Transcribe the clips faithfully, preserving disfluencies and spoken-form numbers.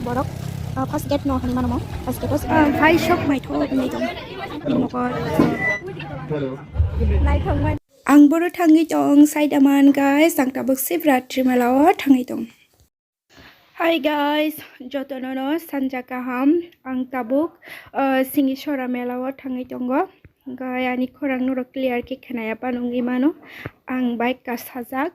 Borok, ah, first gate no hani mano mo, first gate o, ah, phai sok naithok wngwi tong. Mokol. Naithok man. Ang boro thangwi tong, saida man guys, ang tabuk Shivratri mela o thangwi tong. Hi guys, jotono no sanja kaham. Ang tabuk, ah, Singisora mela o thangwi tongo. Hwnkhe ani khorang norok clear khe khnaya phano wngwi mano. Ang bike kasajak.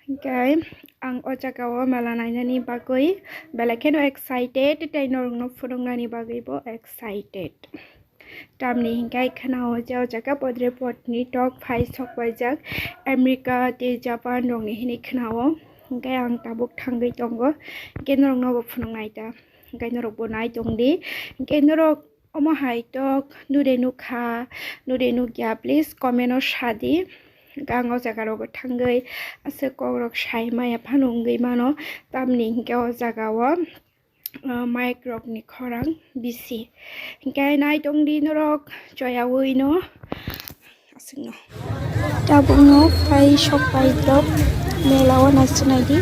Hwnkhe ang o jaga o mela nainani bagwi belai kheno excited, tei norokno phunuknani bagwi bo excited. Tamni hwnkhe khna o je o jaga podre podni tok phai sok paijak America tei Japan rokni hinwi khna o. Hwnkhe ang tabuk thangwi tongo, hwnkhe norokno bo phunuknai ta, hwnkhe norok bo nai tongdi, hwnkhe norok omo hai tok nure nukha, nure nukya, please comment o sadi. Hwnkhe ang o jaga rogo thangwi aswk kokrok sai maya phano wngwi mano, tamni hwnkhe o jaga o, ah, mic rokni khorang bisi. Hwnkhe nai tongdi norok choyaui no. Aswkno. Tabukno phai sok pai drop mela o naisingnaidi,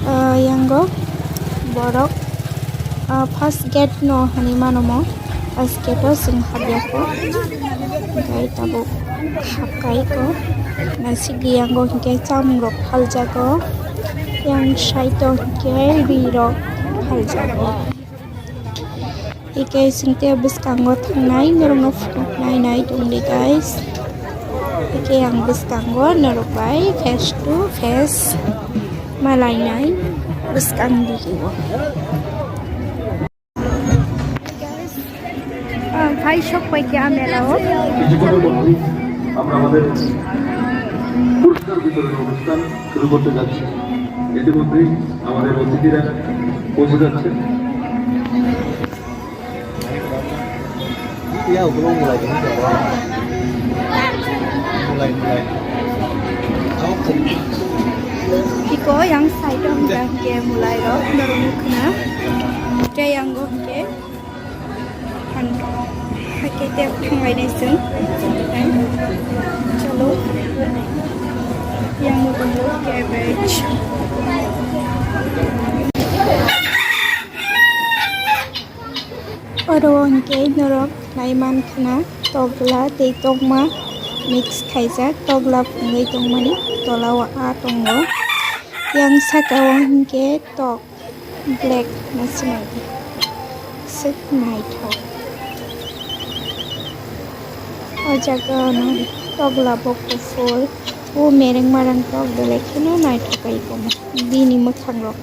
ah, yango borok, ah, first gate no hani mano mo, first gate o chwng habya kho, hwnkhe tabuk habkai kho, naisingdi yango hwnkhe chamung rok phaljago, yang side o hwnkhe ri rok phaljago. Ike singte bwskango thangnai norokno phunuknai nai tongdi guys. Ike ang bwskango norok bai face to face malainai bwskang video. Ah, phai sok pai khe a mela o. কিছুক্ষণের মধ্যেই আমরা আমাদের পুরস্কার বিতরণী অনুষ্ঠান শুরু করতে যাচ্ছি। ইতিমধ্যেই আমাদের অতিথিরা পৌঁছে যাচ্ছেন। Iya, ukulung mulai dulu, coba. Mulai, mulai. Oke. Iko yang side o hwnkha hwnkhe mulai rok norok nukna. Tei yango hwnkhe phan hakhe tei thanglai nai chwng. Chalo. Yango tongo cabbage. Oro hwnkhe norok nai mankha na tokla tei tokma mix khaijak, tokla phungwi tongmani tola o aa tongo. Yang saka o hwnkhe tok black no swnamdi, swk naithok. O jaga no tokla bo kuphur, o mereng marang tok belai kheno naithok kai komo bini mwkhang rok.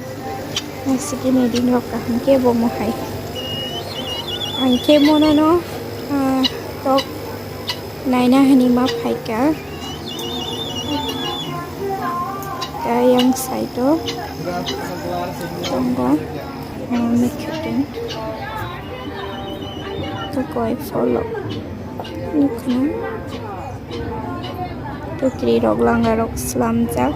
Naisingdi nai di norok kaham khe bo mohai. Ang khe mono no, ah, tok naina hinwi ma phaikha. Tei yang side o tongo, ah, mikhuitwng. Tokoi pholok nukha na. Putri rok langa rok slamjak.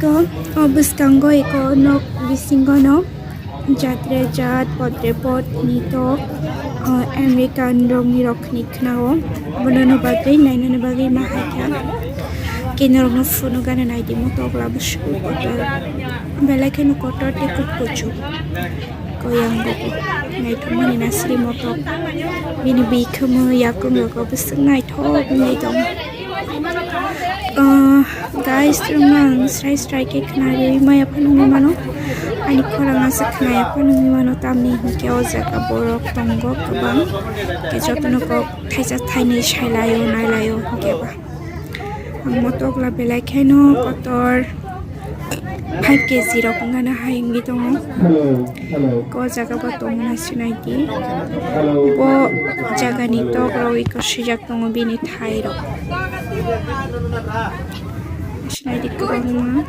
Ko, o bwskango eko nok bisingo no jatre jat, potre pot ni tok, o American rok ni rok ni khna o. Bono no bagwi, naina no bagwi ma hai kha. Khe norok no phunuk gana nai di mo tok labo suku kotor. Belai kheno kotor tei kut kuchuk. Ko yang go naithok mani nasri motok. Bini bikhumu yakung rok o bwswk naithok wngwi tongo. Ah, guys, chwng ang srai srai khe khna rwi maya phano wngwi mano. Ani khorang asa khna ya phano wngwi mano, tamni hinkhe o jaga borok tongo kwbang. Khe jotono kok thaisa thainwi sailaio, nailaio hinkhe ba. Ang motok la belai kheno kotor five K G rok wngana hai wngwi tongo. Ko jaga bo tongna sinai di. Bo jaga ni tok rok iko sijak tongo bini thai rok. Sinai di kwbangma.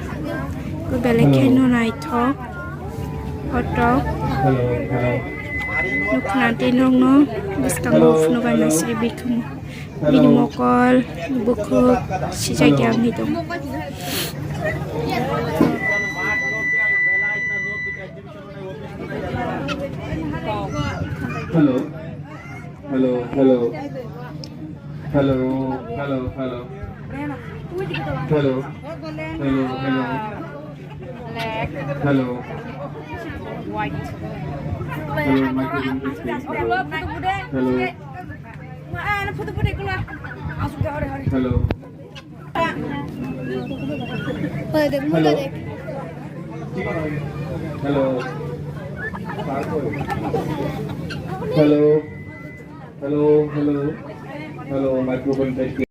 Ko belai kheno naithok. Kotok. Nukna di nokno bwskango phunukna sri bikhumu. Bini mokol, bukhuk, sijak ya wngwi tongo. Hello. Hello, hello. Hello, hello, hello. Hello. Hello, hello. Hello. Hello, microphone testing. Hello. Hello. Hello. Hello. Hello. Hello, hello. Hello, microphone testing.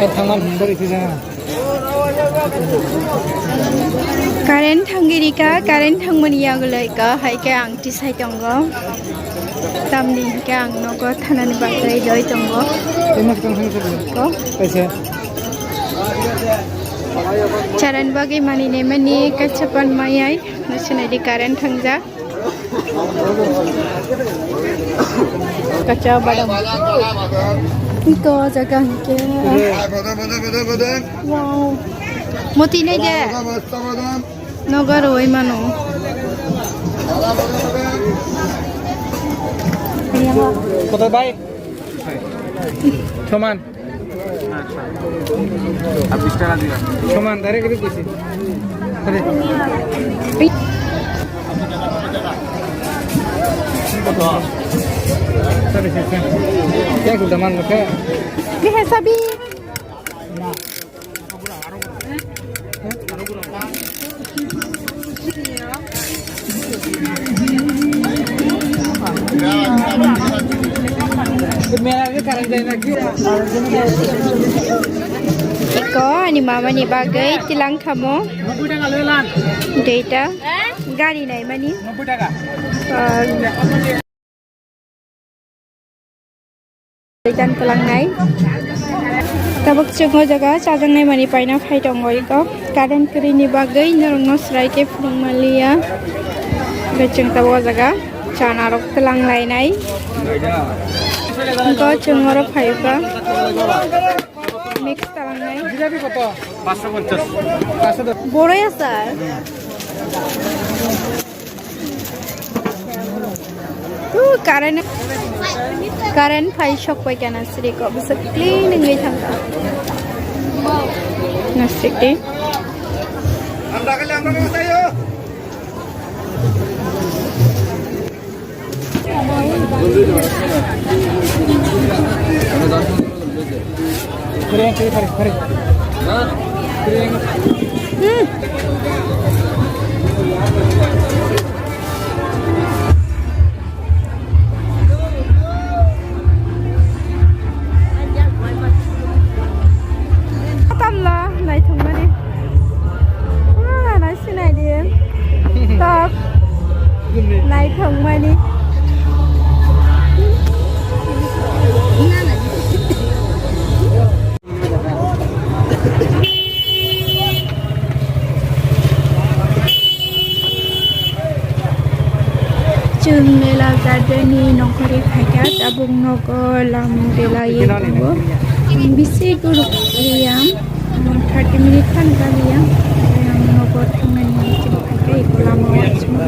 Ai, thangma himdari khe jana. Current thangwi rika, current thangmani yagulwi ka, hai khe ang tisai tongo. Tamni hinkhe ang nogo thanani bagwi loi tongo. Tei mas kang thang thang. Ko? Kaisa. Charan bagwi mani nemani kaisa pan mayai, nasinai di current thangjak. Kacha badam. Iko jaga hingke. Wow. Moti nai de. Nogo roi mano. Kotor bai. Soman. Soman, direct, direct koisi. Are. Sorry, sorry, sorry. Kya kuda man rakha? Ye hai sabhi. Iko ani mama ni bagwi tilang khamo. Data gari nai mani. Ah. Jan twlangnai. Tabuk chwng o jaga chajaknai manwi paina phai tongo iko. Current kwrwini bagwi norokno swrai khe phunukmaliya. Hwnkhe chwng tabuk o jaga chanarok twlang lainai. Iko chwng oro phaikha. Mix twlangnai. Boroi achar. Tu current, current phai sok pai kana sri ko bisa clean ngai thangka. Nasik di. Tamla naithokmani. Ah, nai sinai di. Tok. Naithokmani. Chwng Mela Garden ni nongkhorwi phaikha, tabuk nogo lam belai tongo. Bisi guruk ya, thirty minute phan kaliya. Nogo thangnani chwng phaikha, eko lama o.